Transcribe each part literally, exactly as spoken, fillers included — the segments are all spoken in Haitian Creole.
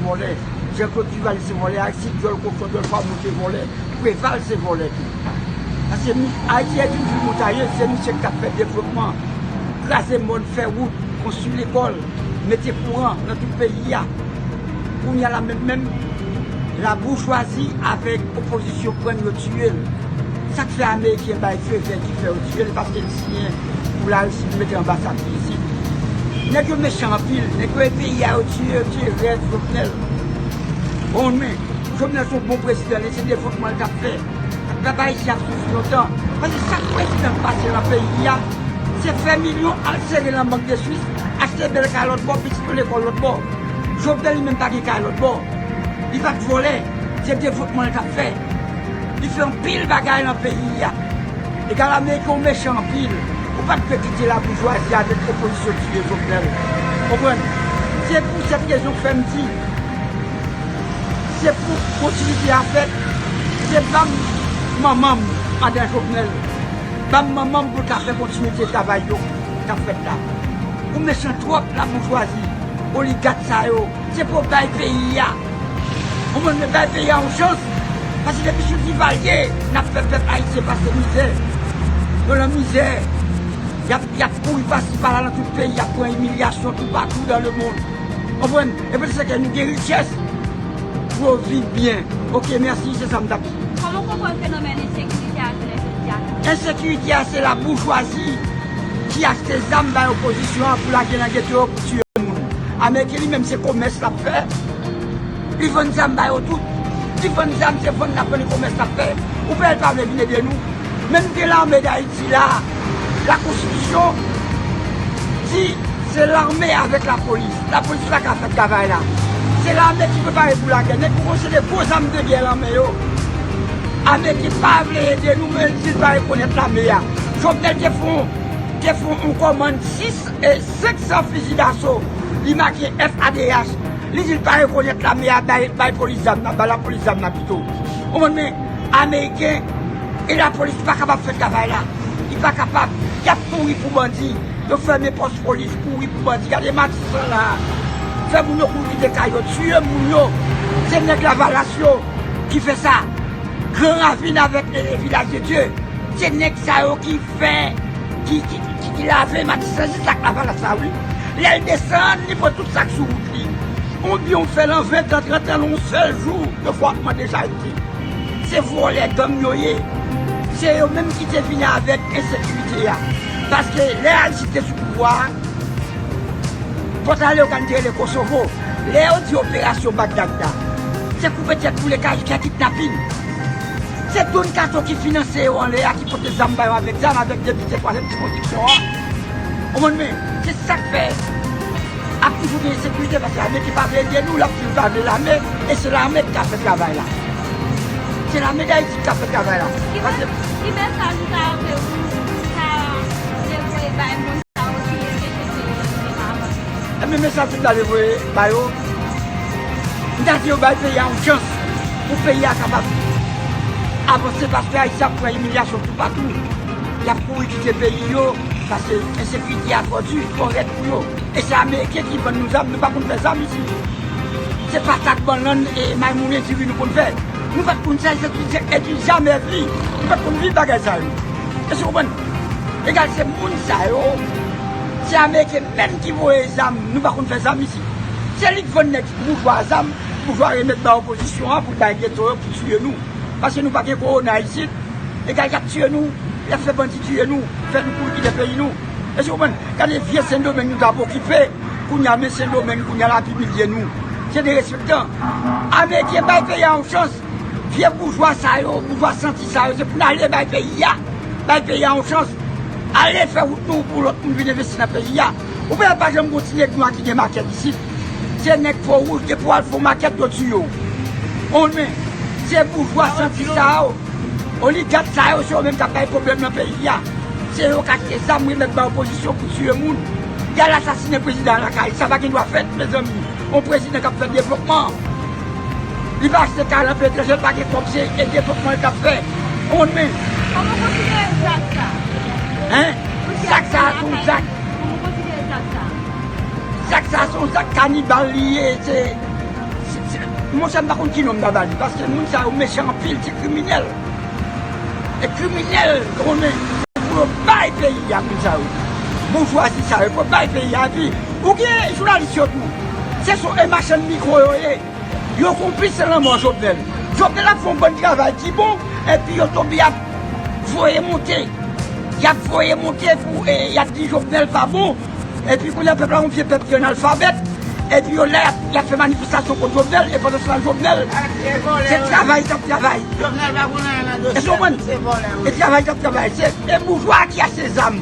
vòlè. Jean Claude Duvalier se vòlè. Aristide dyòl kochon dyòl famo se vòlè. Preval se vòlè tou. Paske Ayiti est une ville montagneuse, se misye ki t ap fè devlopman, kraze mòn, fè wout, konstwi lekòl, mete kouran nan tout peyi a. Kounye a la menm menm, laboujwazi avèk opozisyon pran yo tiye l. Sa k fè ameriken bay fevè ki fè yo tiye l, paske l siyen pou Larisi pou mete anbasad li isit. Nèg yo mechan anpil, nèg yo e peyi a yo tiye, yo tiye rèv Jovenel. Bon, men, Jovenel se yon bon prezidan, li se devlopman l t ap fè. Pèp ayisyen ap soufri lontan. Paske chak prezidan k pase nan peyi a, se fè milyon al sere nan Bank de Swis, achte bèl kay lòt bò, pitit yo lekòl lòt bò. Jovenel li menm pa gen kay lòt bò. Li pa t vòlè, se devlopman l t ap fè. Li fè anpil bagay nan peyi a. Egal ameriken ou mechan anpil. Ou pa t dwe kite laboujwazi avèk opozisyon tiye Jovenel. Konprann? Se pou sèt rezon k fè m di, se pou kontinite a fèt. Se ban m manman m andan Jovenel. Ban m manman m pou l ka fè kontinite travay yo k ap fèt la. Ou mechan twòp laboujwazi, oligak sa yo. Se pou yo bay peyi a. Ou konprann, men bay peyi a yon chans. Paske depi sou Divalye, n ap fè pèp ayisyen pase mizè. Yo nan mizè. Y ap, y ap kouri pasi pala nan tout peyi, y ap pran imilyasyon toupatou dans le monde. Konprann? E poutèt sa ke nou gen richès pou yo viv byen. Oke, mèsi, se sa m t ap di. Kòman w konprann fenomèn ensekirite a jounen jodi a? Ensekirite a, se laboujwazi ki achte zam bay opozisyon an pou lage nan geto yo pou tiye moun. Ameriken li menm se komès l ap fè. Li vann zam ba yo tout. Li vann zam, se vann l ap vann, e komès l ap fè. Ou kwè l pa vle vin ede nou? Men nou gen lame Dayiti la. Lakonstitisyon di se lame avèk lapolis. Lapolis pa ka fè travay la. Se lame ki prepare pou lagè. Nèg yo posede gwo zam de gè nan men yo. Ameriken pa vle ede nou, men li di l pa rekonèt lame a. Jovenel te fè yon, te fè yon kòmann sis e senk san fizi daso. Li make F A D H. Li di l pa rekonèt lame a, bay, bay polis zam nan, bay lapolis zam nan pito. Ou konprann, men Ameriken e lapolis pa kapab fè travay la. Li pa kapab. Y ap kouri pou bandi. Yo fèmen pòs polis, kouri pou bandi. Gade Matisan la. Fè moun yo kouri kite kay yo, tiye moun yo. Se nèg Lavalas yo ki fè sa. Gran Ravin avèk, e, Vilaj de Dye. Se nèg sa yo ki fè, ki, ki, ki, ki lave Matisan jis ak Lavalas la, wi. Lè l desann, li pran tout sa k sou wout li. Oubyen w fè l an ven tan, trant tan, nan yon sèl jou, yo fò ap mande charite. Se vòlè gang yo ye. Se yo menm ki te vini avèk ensekirite a. Paske lè Aristide te sou pouvwa a, Fòtalè yo ka n te rele Kosovo. Lè yo di operasyon Bagdad la, se koupe tèt boule kay, fè kidnapin. Se Don Kato ki finanse yo anlè a, ki pote zam ba yo avèk zam, avèk depite twazyèm sikonskripsyon an. Ou konprann, men se sa k fè ap toujou gen ensekirite, paske lame ki pa vle ede nou, l ap di l pa vle lame, e se lame ki ka fè travay la. Se lame Dayiti ki ka fè travay la. Ki mes-, ki mesaj ou ta renmen ou ta renmen voye bay moun sa yo ki empeshe peyi a avanse? Ebyen, mesaj m ta vle voye ba yo, m ta di yo bay peyi a yon chans pou peyi a kapab avanse, paske Ayiti ap pran imilyasyon toupatou. Y ap kouri kite peyi yo, paske ensekirite a twò di, twò rèd pou yo. E se Ameriken ki vann nou zam, nou pa konn fè zam isi. Se patat, bannann, e, maymoun, e diri nou konn fè. Nou pa t konn sa, se, se, e di jamè vi. Nou pa t konn viv bagay sa yo. Èske w konprann? Egal, se moun sa yo, se Ameriken menm ki voye zam, nou pa konn fè zam isi. Se li k vann nèg boujwa zam, boujwa remèt ba opozisyon an pou l bay geto yo, pou tiye nou. Paske nou pa gen kowona isit. Egal, y ap tiye nou, y ap fè bandi tiye nou, fè nou kouri kite peyi nou. Èske w konprann? Gade vye Sendomeng nou t ap okipe, kounye a men Sendomeng, kounye a l ap imilye nou. Se derespektan. Ameriken bay peyi a yon chans. Vye boujwa sa yo, boujwa santi sa yo, se pou n ale bay peyi a. Bay peyi a yon chans. Ale fè wout nou pou lòt moun vin envesti nan peyi a. Ou pa, pa janm gon ti nèg nwa ki gen makèt isit. Se nèg po wouj, gen pou al fè makèt yo tiye w. On men, se boujwa santi sa yo. Oligak sa yo, se yo menm k ap bay pwoblèm nan peyi a. Se yo k achte zam, remèt ba opozisyon pou tiye moun. Y al asasinen prezidan lakay, sa pa gen dwa fèt, mezanmi. Yon prezidan k ap fè devlopman. Li pa achte kay nan peyi etranje, li pa gen kòb, se e devlopman li t ap fè. On men. Kòman w konsidere zak sa? Hein? Zak sa a se yon zak. Kòman w konsidere zak sa? Zak sa a se yon zak kanibal li ye, se, se, Monchè, m pa konn ki non m ta ba li, paske moun sa yo mechan anpil, se kriminèl. E kriminèl, konnen, se pou yo bay peyi a, moun sa yo. Boujwazi sa yo, pou yo bay peyi a, epi, ou gen jounalis yo tou. Se sou e machann mikwo yo ye. Yo konplis nan lanmò Jovenel. Jovenel ap fè yon bann travay ki bon, epi yo tonbe ap voye monte. Y ap voye monte pou, e, y ap di Jovenel pa bon. Epi kounye a pèp la, yon vye pèp ki analfabèt. Epi yo la, y ap, y ap fè manifestasyon kont Jovenel. E pandan se tan Jovenel, se travay k ap travay. Jovenel pa konn anyen nan dosye. Èske w konprann? Se vòlè, wi. E travay k ap travay. Se, e boujwa ki achte zam.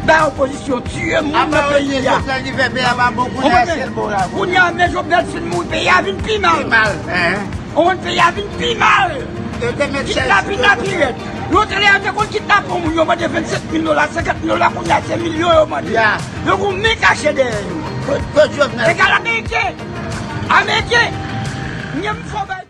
Bay opozisyon, tiye moun nan peyi a. Konnen, kounye a, men Jovenel fin mouri, peyi a vin pi mal. Pi mal, hein? Ou konn peyi a vin pi mal. Yo te met chèz sou Jovenel. Yo te lè yo te konn kidnape yon moun, yo mande vennsenk mil dola, senkant mil dola, kounye a se milyon yo mande. Ya. Yo gon men kache dèyè yo. Kot, kot Jovenel? Egal ameriken. Ameriken. Menm fò bay